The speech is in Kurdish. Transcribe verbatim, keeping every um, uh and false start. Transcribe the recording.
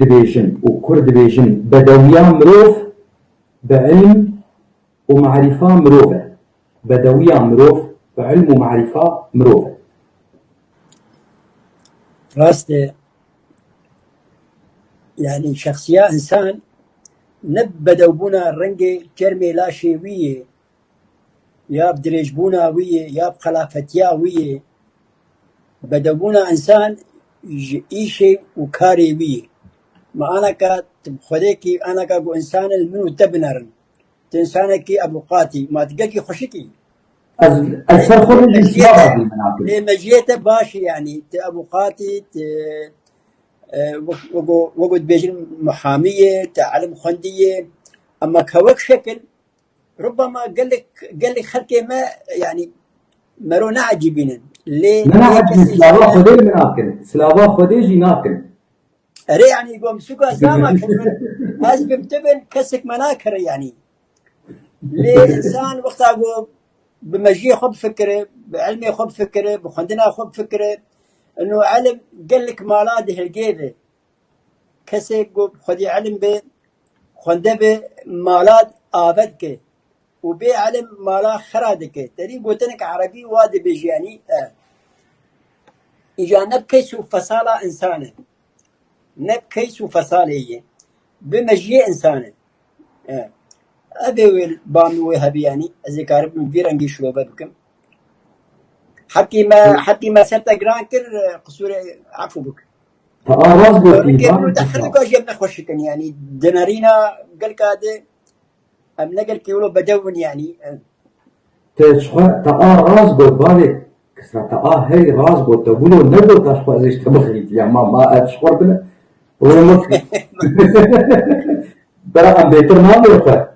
dibêjin û kur dibêjin, bedewiya mirov bi ilm û marîfa mirov e. Bedewiya mirov bi ilm û marîfa mirov e. Rast e. Yani şexsiya insan ne bi bedewbûna rengê çermê laşê wî yê, ya bi dirêjbûna wî yê, ya bi qelafetiya wî yê. Bedewbûna insan ji îşê û karê wî yê. Ma anaka tu bi Xwedê kî, anaka ku insan li min û te binerin. Tu insanekî evûqatî, ma tu gelkî xweşik î. Ez, ez ser xwe jî silav dî menakim. Lê meciyê te baş e, yanî tu evûqatî, tu, e, wek, wek, wek dibêjin muhamî yê, tu elim xwendî yê. Ama ka wek şekil, rubama gelek, gelek xelkê me, yanî mero neecibînin. Lê Ne neecibîn, silava Xwedê li min nakin. Silava Xwedê jî nakin. Erê, yanî gom suka zama kir, ez bim tu bin, kesek me nakir, yanî. Lê insan wexta ku bi mejiyê xwe bifikire, bi ilmê xwe bifikire, bi xwendina xwe bifikire, ino ilim gelek mala dihilgêve. Kesê ku xwedî ilim be, xwende be, mala ave dike û bê ilim mala xera dike. Te dî gotinek erebî wa dibêje, yanî, e, îca ne bi keys û fesala insan e. Ne bi keys û fesalê ye. Bi mejiyê insan e. E. Ev ê wê ba min wê hebî, yanî ez ê karibim vî rengî şirove bikim. Heqî me, heqî me ser te giran kir, e, qisûrê efû bik. Te a rast gotî, Rengê ba min te min xelika jê nexweş dikin, yanî dinarîna gelka de em ne gelkî wilo bedew in, yanî. E. Te ji xwe, te a rast got, bavê kisa, te a herî rast got, te wilo negot, te ji xwe ez ê ji te bixirîtiya, ma, ma ez ji xwe bine, wilo min. Bera em bêtir nabê xwe.